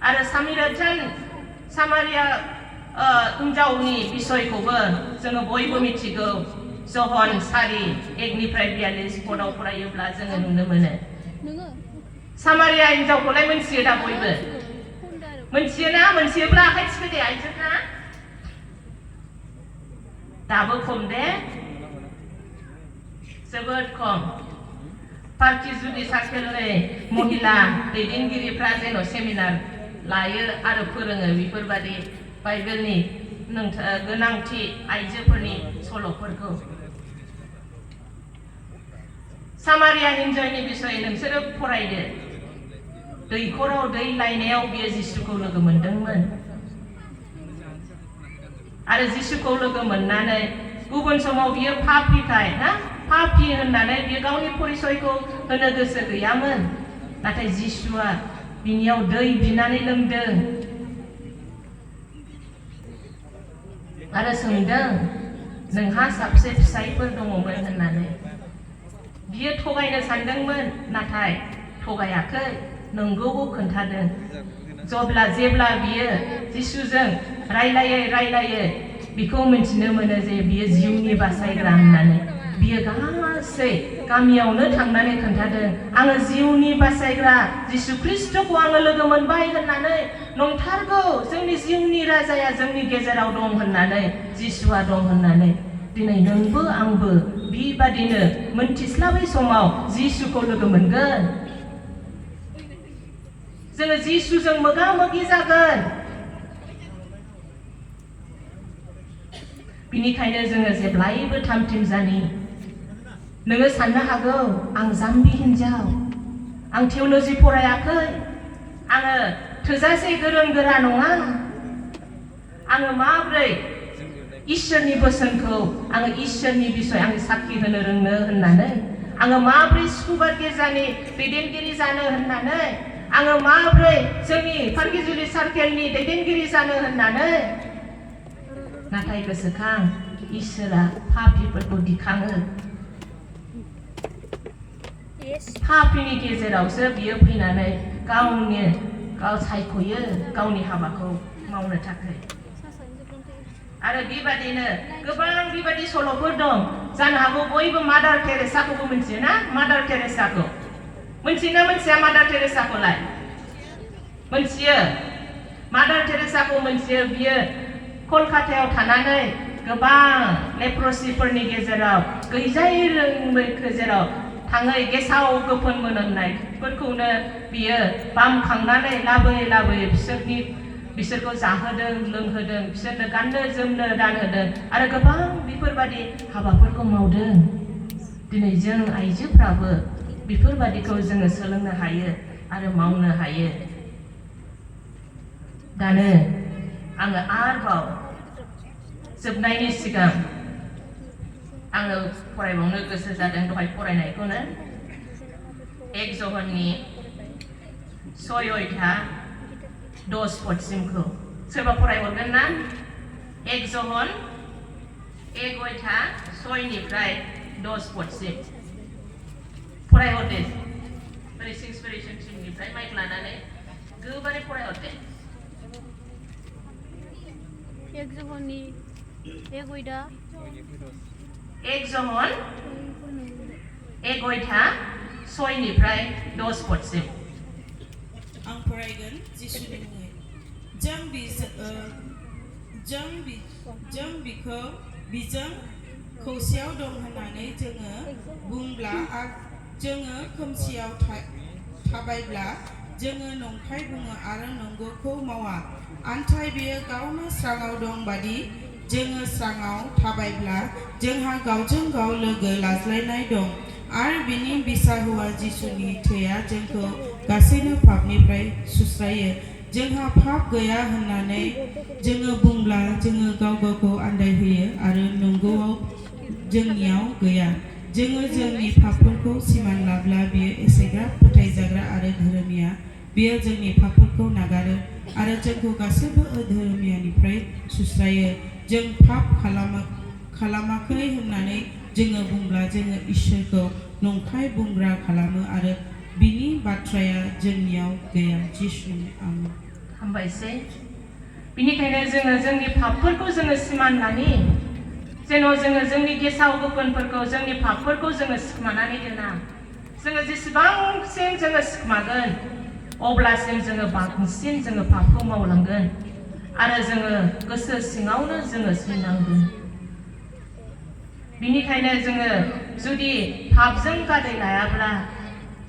आरो सामारिया हिनजावनि बिसयखौबो जोङो बयबो मिथिगौ जहन 4:1-42 पदआव फरायोब्ला जोङो नुनो मोनो सामारिया हिनजावखौलाय मिथियो दा बयबो मिथियोना मोनथियोब्ला आखाइ थिखो दे आइजोफ्रा दाबो खम दे जोबोद खम पार्टी जुदि सार्केलनि महिला दैदेनगिरिफ्रा जेन' सेमिनार लायो आरो फोरोङो बेफोरबादि बाइबेलनि गोनांथि आइजोफोरनि सल'फोरखौ सामारिया हिनजावनि बिसय नोंसोरो फरायदो दैखराव दै लायनायाव बियो जिसुखौ लोगो मोनदोंमोन आरो जिसुखौ लोगो मोननानै गुबुन समाव बियो पापिखाय पापि होननानै बियो गावनि परिचयखौ होनो गोसो गैयामोन नाथाय जिसुआ बिनियाव दै बिनानै लोंदों आरो सोंदों नोंहा साबसे फिसायफोर दङमोन होननानै बियो थगायनो सानदोंमोन नाथाय थगायाखै नंगौखौ खोन्थादों जेब्ला बियो जिसुजों रायलायै बिखौ मिथिनो मोनो जे बियो जिउनि बासायग्रा होननानै बियो गासै गामियावनो थांनानै खोन्थादों आङो जिउनि बासायग्रा जिसु ख्रिस्टखौ आङो लोगो मोनबाय होननानै नंथारगौ जोंनि जिउनि राजाया जोंनि गेजेराव दं होननानै जिसुआ दं होननानै दिनै नोंबो आंबो बेबादिनो मोनथिस्लाबै समाव जिसुखौ लोगो मोनगोन जोङो जिसुजों मोगा मोगि जागोन बिनिखायनो जोङो जेब्लायबो थामथिम जानि नोङो साननो हागौ आं जाम्बि हिन्जाव आं थिय'ल'जि फरायाखै आङो थोजासे गोरों गोरा नङा आङो माब्रै इसोरनि बोसोनखौ आङो इसोरनि बिसय आङो साखि होनो रोंनो होननानै आङो माब्रै स्कुबार गिर्जानि दैदेनगिरि जानो होननानै आङो माब्रै जोंनि फारगिजुलि सार्केलनि दैदेनगिरि जानो होननानै नाथाय गोसोखां इसोरा पापिफोरखौ दिखाङो पापिनि गेजेरावसो बियो फैनानै गाव सायख'यो गावनि हाबाखौ मावनो थाखाय आरो बेबादिनो गोबां बेबादि सल'फोर दं जानो हागौ बयबो मादार टेरेसाखौबो मिथियो ना मादार टेरेसाखौ मिथियोना मिथिया मादार टेरेसाखौलाय मिथियो मादार टेरेसाखौ मिथियो बियो कलकातायाव थानानै गोबां लेप्रसिफोरनि गेजेराव गैजायै रोङै गेजेराव थाङै गेसाव गोफोन मोनामनायफोरखौनो बियो बामखांनानै लाबोयै बिसोरखौ जाहोदों लोंहोदों बिसोरनो गाननो जोमनो दानहोदों आरो गोबां बेफोरबादि हाबाफोरखौ मावदों दिनै जों आइजोफ्राबो बेफोरबादिखौ जोङो सोलोंनो हायो आरो मावनो हायो दानो आङो आरोबाव जोबनायनि सिगां आङो फरायबावनो गोसो जादों दहाय फरायनायखौनो 1 जहननि 6-10 पदसिमखौ सोरबा फरायहरगोन ना 1 जहन 6-10 पदसिम फरायहरदे ओरै इंस्पिरेसन टीमनिफ्राय माइक लानानै गोबारै फरायहरदे 1 जहननि 1-10 6-10 पदसिम आं फरायगोन जिसुनि मुङै जों बिखौ बिजों खौसेयाव दं होननानै जोङो बुंब्ला जोङो खोमसियाव थाबायब्ला जोङो नंखाय बुङो आरो नंगौखौ मावा आन्थाय बेयो गावनो स्राङाव दं बादि जोङो स्राङाव थाबायब्ला जोंहा गावजों गाव लोगो लाज्लायनाय दं आरो बिनि बिसा हौवा जिसुनि थैया जोंखौ गासैनो पापनिफ्राय सुस्रायो जोंहा पाप गैया होननानै जोङो बुंब्ला जोङो गाव गावखौ आन्दायहोयो आरो नंगौआव जोंनियाव गैया जोङो जोंनि पापफोरखौ सिमान लाब्ला बियो एसेग्राब फोथायजाग्रा आरो धोरोमिया बियो जोंनि पापफोरखौ नागारो आरो जोंखौ गासैबो अधर्मियानिफ्राय सुस्रायो जों पाप खालामाखै होननानै जोङो बुंब्ला जोङो इसोरखौ नंखाय बुंग्रा खालामो आरो बिनि बाथ्राया जोंनियाव गैया जिसुनि आमेन हामबायसै बिनिखायनो जोङो जोंनि पापफोरखौ जोङो सिमान लानि जेन' जोङो जोंनि गेसाव गोफोनफोरखौ जोंनि पापफोरखौ जोङो सिखमानानै दोना जोङो जेसेबांसिम जोङो सिखमागोन अब्लासिम जोङो बांसिन जोङो पापखौ मावलांगोन आरो जोङो गोसो सिङावनो जोङो सैनांगोन बिनिखायनो जोङो जुदि पापजों गादै लायाब्ला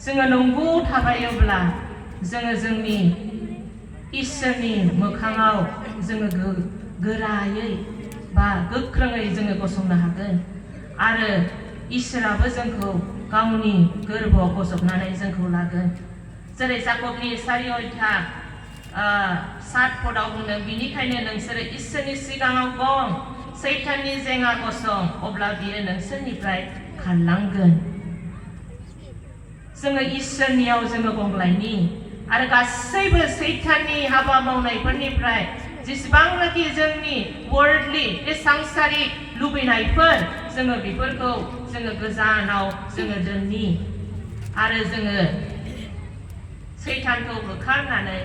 जोङो नंगौ थाबायोब्ला जोङो जोंनि इसोरनि मोखाङाव जोङो गोरायै बा गोख्रोङै जोङो गसंनो हागोन आरो इसोराबो जोंखौ गावनि गोरबोआव गजबनानै जोंखौ लागोन जेरै जाकबनि 4 अध्याय 7 पदाव बुंदों बिनिखायनो नोंसोरो इसोरनि सिगाङाव गं सैताननि जेंगा गसं अब्ला बियो नोंसोरनिफ्राय खारलांगोन जोङो इसोरनियाव जोङो गंग्लायनि आरो गासैबो सैताननि हाबा मावनायफोरनिफ्राय जेसेबांनाखि जोंनि वर्ल्डलि बे सांसारिक लुबैनायफोर जोङो बेफोरखौ जोङो गोजानाव जोङो दोननि आरो जोङो सैतानखौ होखारनानै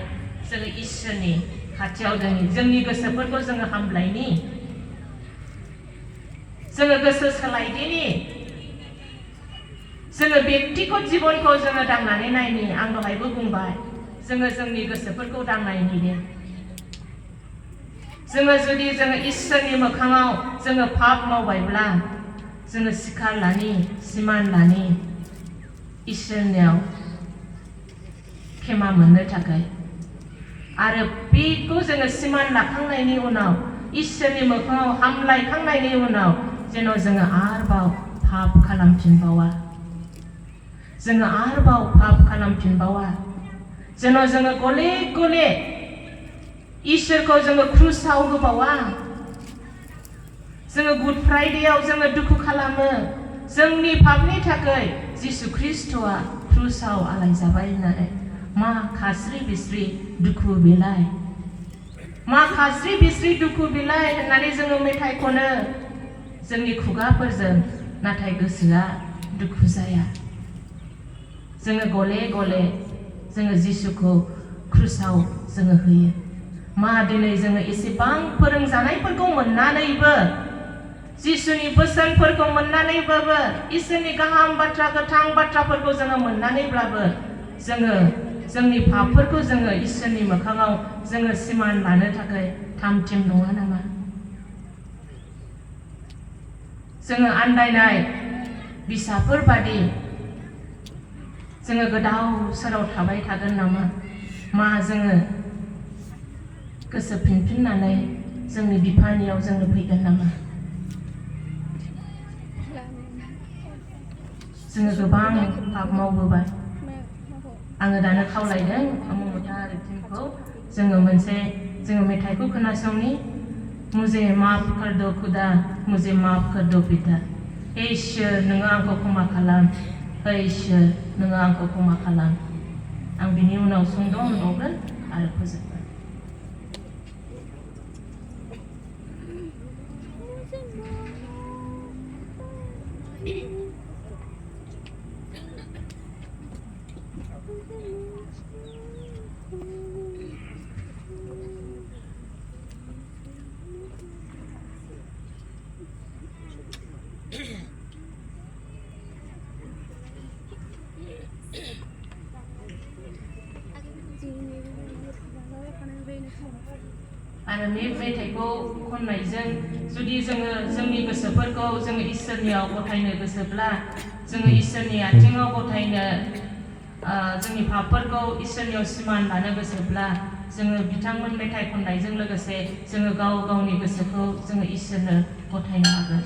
जोङो इसोरनि खाथियाव जोंनि गोसोफोरखौ जोङो हामलायनि जोङो गोसो सोलायदिनि जोङो बेक्तिगत जिबनखौ जोङो दांनानै नायनि आं दहायबो बुंबाय जोङो जोंनि गोसोफोरखौ दांनायनि दे जोङो जुदि जोङो इसोरनि मोखाङाव जोङो पाप मावबायब्ला जोङो सिखार लानि सिमान लानि इसोरनियाव खेमा मोननो थाखाय आरो बेखौ जोङो सिमान लाखांनायनि उनाव इसोरनि मोखाङाव हामलायखांनायनि उनाव जेन' जोङो आरोबाव पाप खालामफिनबावा जोङो आरोबाव पाप खालामफिनबावा जेन' जोङो गले गले इसोरखौ जोङो क्रुसाव होबावा जोङो गुड फ्राइडेआव जोङो दुखु खालामो जोंनि पापनि थाखाय जिसु ख्रिस्ट'आ क्रुसाव आलायजाबाय होननानै मा खास्रि बिस्रि दुखु बिलाइ मा खास्रि बिस्रि दुखु बिलाइ होननानै जोङो मेथाइ खनो जोंनि खुगाफोरजों नाथाय गोसोआ दुखु जाया जोङो गले गले जोङो जिसुखौ क्रुसाव जोङो होयो मा दिनै जोङो एसेबां फोरोंजानायफोरखौ मोननानैबो जिसुनि बोसोनफोरखौ मोननानैबाबो इसोरनि गाहाम बाथ्रा गोथां बाथ्राफोरखौ जोङो मोननानैब्लाबो जोङो जोंनि पापफोरखौ जोङो इसोरनि मोखाङाव जोङो सिमान लानो थाखाय थामथिम नङा नामा जोङो आन्दायनाय बिसाफोर बादि जोङो गोदाव सोराव थाबाय थागोन नामा मा जोङो गोसो फिनफिननानै जोंनि बिफानियाव जोङो फैगोन नामा जोङो गोबां पाप मावबोबाय आङो दानो खावलायदों अमृता आरो टिमखौ जोङो मोनसे जोङो मेथाइखौ खोनासंनि मुझे माफ कर दो खुदा मुझे माफ कर दो पिता हे इसोर नोङो आंखौ क्षमा खालाम हे इसोर नोङो आंखौ क्षमा खालाम आं बिनि उनाव सुंद' होनबावगोन आरो फोजोबगोन आरो बे मेथाइखौ खननायजों जुदि जोङो जोंनि गोसोफोरखौ जोङो इसोरनियाव गथायनो गोसोब्ला जोङो इसोरनि आथिङाव गथायनो जोंनि पापफोरखौ इसोरनियाव सिमान लानो गोसोब्ला जोङो बिथांमोन मेथाइ खननायजों लोगोसे जोङो गाव गावनि गोसोखौ जोङो इसोरनो गथायनो हागोन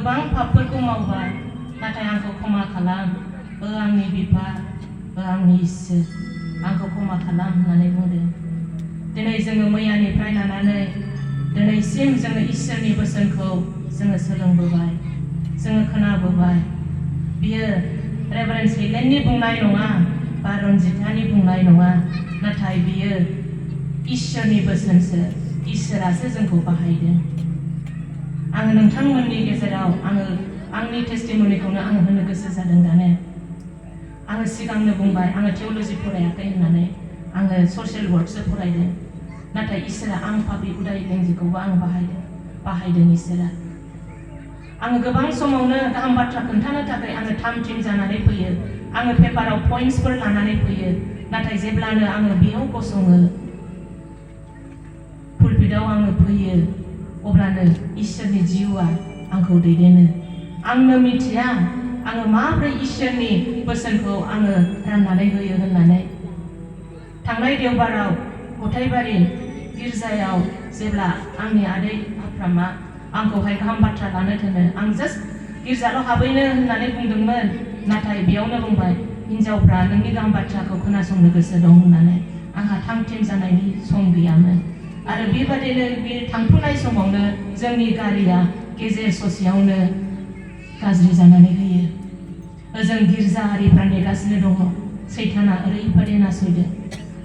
गोबां पापफोरखौ मावबाय नाथाय आंखौ क्षमा खालाम आंनि बिफा आंनि इसोर आंखौ क्षमा खालाम होननानै बुंदों दिनै जोङो मैयानिफ्राय लानानै दिनैसिम जोङो इसोरनि बोसोनखौ जोङो सोलोंबोबाय जोङो खोनाबोबाय बियो रेभारेन्ड हेलेननि बुंनाय नङा बा रन्जितानि बुंनाय नङा नाथाय बियो इसोरनि बोसोनसो इसोरासो जोंखौ बाहायदों आङो नोंथांमोननि गेजेराव आंनि टेस्टिमनिखौनो आङो होनो गोसो जादों दानो आङो सिगांनो बुंबाय आङो थिय'ल'जि फरायाखै होननानै आङो ससियेल वर्कसो फरायदों नाथाय इसोरा आं पाब्लिक उदाय लेंजिखौबो आं बाहायदों इसोरा आङो गोबां समावनो गाहाम बाथ्रा खोन्थानो थाखाय आङो थाम थिम जानानै फैयो आङो पेपाराव पइन्ट्सफोर लानानै फैयो नाथाय जेब्लानो आङो बेयाव गसङो पुलपिटाव आङो फैयो अब्लानो इसोरनि जिउआ आंखौ दैदेनो आंनो मिथिया आङो माब्रै इसोरनि बोसोनखौ आङो राननानै होयो होननानै थांनाय देवबाराव गथायबारि गिर्जायाव जेब्ला आंनि आदै आफ्रामा आंखौहाय गाहाम बाथ्रा लानो थिनो आं जास्ट गिर्जाल' हाबैनो होननानै बुंदोंमोन नाथाय बेयावनो बुंबाय हिन्जावफ्रा नोंनि गाहाम बाथ्राखौ खोनासंनो गोसो दं होननानै आंहा थाम थिम जानायनि सम गैयामोन आरो बेबादिनो बे थांफुनाय समावनो जोंनि गारिया गेजेर ससेयावनो गाज्रि जानानै होयो ओजों गिर्जाआरिफ्रा नेगासिनो दङ सैताना ओरैबादि नासयदों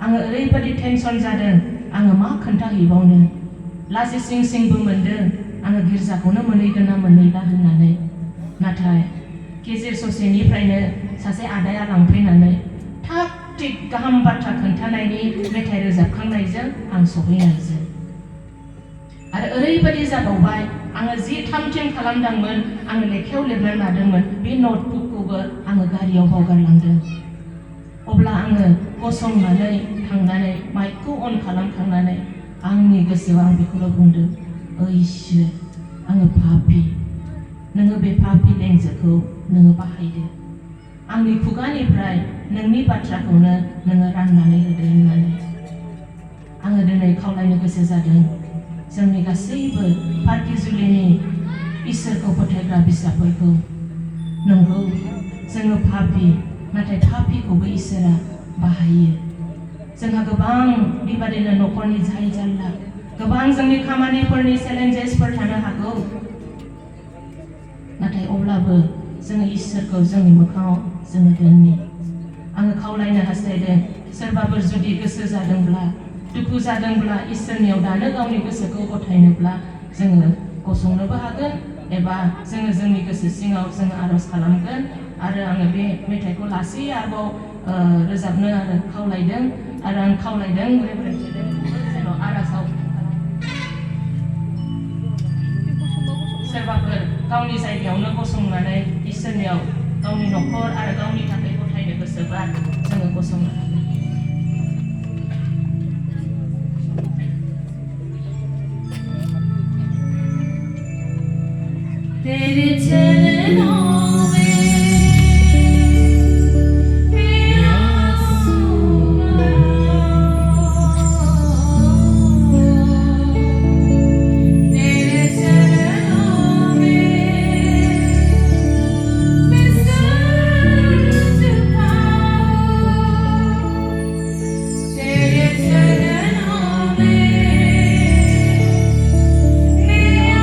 आङो ओरैबादि टेनसन जादों आङो मा खोन्थाहैबावनो लाजि सिं सिंबो मोनदों आङो गिर्जाखौनो मोनहैगोन ना मोनहैला होननानै नाथाय गेजेर ससेनिफ्रायनो सासे आदाया लांफैनानै थाग थिग गाहाम बाथ्रा खोन्थानायनि मेथाइ रोजाबखांनायजों आं सहैनायजों आरो ओरैबादि जाबावबाय आङो जि थाम थिम खालामदोंमोन आङो लेखायाव लिरनानै लादोंमोन बे नटबुकखौबो आङो गारियाव बावगारलांदों अब्ला आङो गसंनानै थांनानै माइकखौ अन खालामखांनानै आंनि गोसोआव आं बेखौल' बुंदों इसोर आङो पापि नोङो बे पापि लेंजोखौ नोङो बाहायदो आंनि खुगानिफ्राय नोंनि बाथ्राखौनो नोङो राननानै होदो होननानै आङो दिनै खावलायनो गोसो जादों जोंनि गासैबो पार्टि जुलिनि इसोरखौ फोथायग्रा बिसाफोरखौ नंगौ जोङो पापि नाथाय पापिखौबो इसोरा बाहायो जोंहा गोबां बेबादिनो न'खरनि जाय जारला गोबां जोंनि खामानिफोरनि चेलेन्जेसफोर थानो हागौ नाथाय अब्लाबो जोङो इसोरखौ जोंनि मोखाङाव जोङो दोननि आङो खावलायनो हास्थायदों सोरबाफोर जुदि गोसो जादोंब्ला दुखु जादोंब्ला इसोरनियाव दानो गावनि गोसोखौ गथायनोब्ला जोङो गसंनोबो हागोन एबा जोङो जोंनि गोसो सिङाव जोङो आर'ज खालामगोन आरो आङो बे मेथाइखौ लासै आरोबाव रोजाबनो आरो खावलायदों आरो आं खावलायदों जेन' आर'जआव सोरबाफोर गावनि जायगायावनो गसंनानै इसोरनियाव गावनि न'खर आरो गावनि थाखाय गथायनो गोसोबा जोङो गसंनो हागोन तेरे चरणों में मेरा तेरे चरणों में मैं सर झुकाऊं तेरे चरणों में मेरा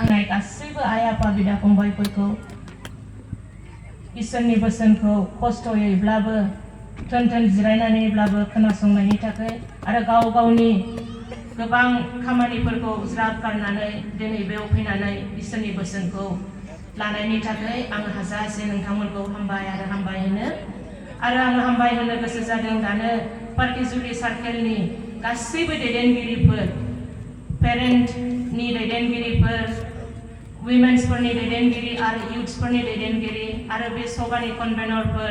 आंनि गासैबो आइ आफा बिदा फंबायफोरखौ इसोरनि बोसोनखौ खस्थ'यैब्लाबो थोन थोन जिरायनानैब्लाबो खोनासंनायनि थाखाय आरो गाव गावनि गोबां खामानिफोरखौ ज्राब गारनानै दिनै बेयाव फैनानै इसोरनि बोसोनखौ लानायनि थाखाय आं हाजासे नोंथांमोनखौ हामबाय आरो हामबाय होनो आरो आं हामबाय होनो गोसो जादों दानो पार्किजुलि सार्केलनि गासैबो दैदेनगिरिफोर पेरेन्टनि दैदेनगिरिफोर वुमेन्सफोरनि दैदेनगिरि आरो इउथ्सफोरनि दैदेनगिरि आरो बे सभानि कनभेनरफोर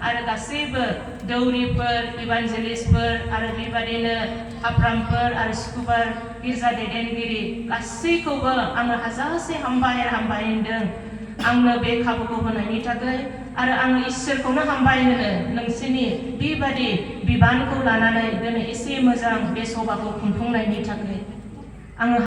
आरो गासैबो दौरिफोर इभान्जेलिस्टफोर आरो बेबादिनो हाफ्रामफोर आरो स्कुबार गिर्जा दैदेनगिरि गासैखौबो आङो हाजासे हामबाय होनदों आंनो बे खाबुखौ होनायनि थाखाय आरो आङो इसोरखौनो हामबाय होनो नोंसोरनि बेबादि बिबानखौ लानानै दिनै एसे मोजां बे सभाखौ खुंफुंनायनि थाखाय आङो